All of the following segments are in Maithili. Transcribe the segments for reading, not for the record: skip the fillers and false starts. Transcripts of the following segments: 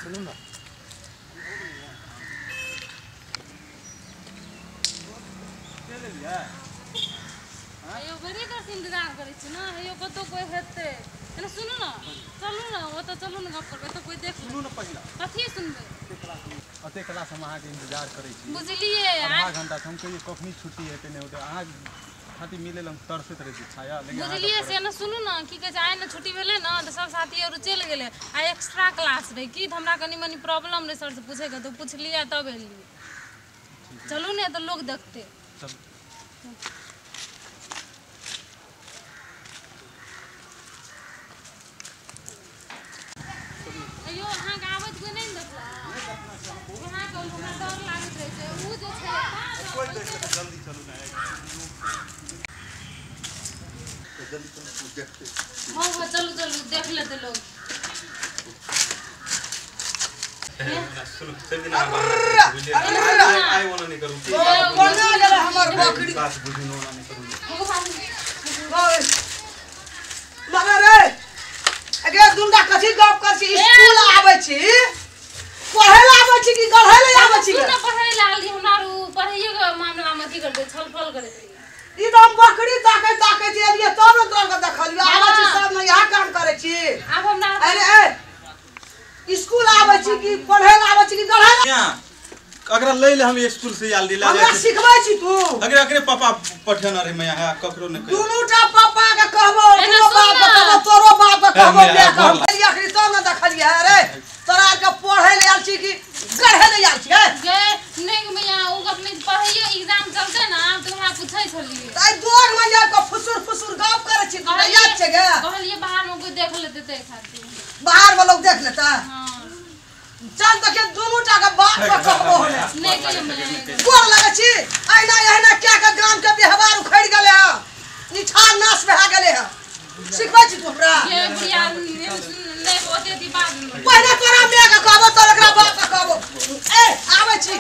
चलू ना अयो बड़ी देर से इंतजार करै छी ना अयो कतौ कोई हेतै एना सुनू ना चलू ना ओतऽ चलू ना गप करबै तऽ कोई देख सुनू ना पहिला कथी सुनबै अते क्लास हम अहाँके इंतजार करै छी बुझलिए आधा घंटा हम कहिए कखनी छुट्टी हेतै नहि होतै अहाँ खातिर मिले हम तरसैत रहै छी छाया लेकिन बुझलिए से ना सुनू ना की कहै छै आइ ना छुट्टी भेलै ना तऽ सब साथी आर चलि गेलै आ एक्स्ट्रा क्लास रहै की तऽ हमरा कनि मनि प्रॉब्लम रहै सर से पूछैके तऽ पुछलियै तब एलियै चलू ने तऽ लोग देखतै चलू अयो अहाँके आबैत कोइ नहि ने देखलक अहाँ कहलहुँ हमरा डर लागैत रहै छै ओ जे छै कोइ देख लेतै जल्दी चलू ना जल्दी चलू देखते हाँ हाँ चलू चलू देख लेतै लोग सुनू सब दिन अहाँ बाहर आइ ओना नहि करू कोना गेलै हमर बकरी बात बुझू ओना नहि करू मगर रे अगे दुंडा कथी गप कर छी स्कूल आबै छी पढ़ै ला आबै छी कि गढ़ै ला आबै छी सुन पढ़ै ला आली हमरा उ पढ़ैयो के मामला मे अथी कर दे छलफल करैत रहियै ई तऽ हम बकरी ताकै ताकै छी एलियै तब ने तोरा के देखलियै आबै छी सब ने इएह काम करै छी आब हमरा अरे ए स्कूल आबै छी कि पढ़ै ला आबै छी कि गढ़ै ला अगरा लै ले हम स्कूल से आयल ला हमरा सिखबै छी तू अगरे अगरे पापा पठेने रहे मैया है ककरो नहि कहियो दुनू टा पापा के कहबो दुनू बाप के कहबो तोरो बाप के कहबो मैं कहबो अखनी तब ने देखलियै अरे तोरा आर के पढ़ै ले आयल छी कि गढ़ै ले आयल छी गे नहि मैया ओ गप नहि पढ़ैयो एग्जाम चलतै ना तऽ हमरा पूछै छलियै ताइ दोग में जा के फुसुर फुसुर गप करै छी तू याद छै गे कहलियै बाहर में कोई देख लेतै तै खातिर बाहर वाला देख लेतै हां चल देखे दुनू टा के बाप के कहबो हमे नहि गेलै गोर लगै छी अहिना अहिना क्या के गाम के व्यवहार उखड़ि गेलै हँ निठार नाश भए गेलै हँ सिखबै छी तू हमरा ये बुढ़िया नहि ओते अथी बाद में पहिने तोरा माय के कहबो तोर एकरा बाप के कहबो ए आबै छी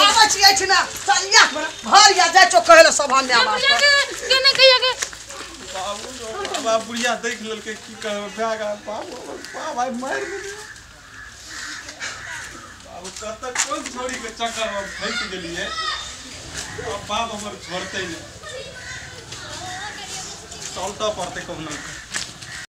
आबै छी एहिठिना चल या घर या जाइ छौ कहै लए सभा माय बाप बुढ़िया के के नहि कहिया के बाबू बाबा बुढ़िया देख लेलकै की कहबै भए गेल बाबू बाप आइ मारि देलियै बाबू कतऽ कोन छोड़ी के चक्कर में फँसि गेलियै अब बाप हमर छोड़तै नहि चलतऽ पड़तै कहुना।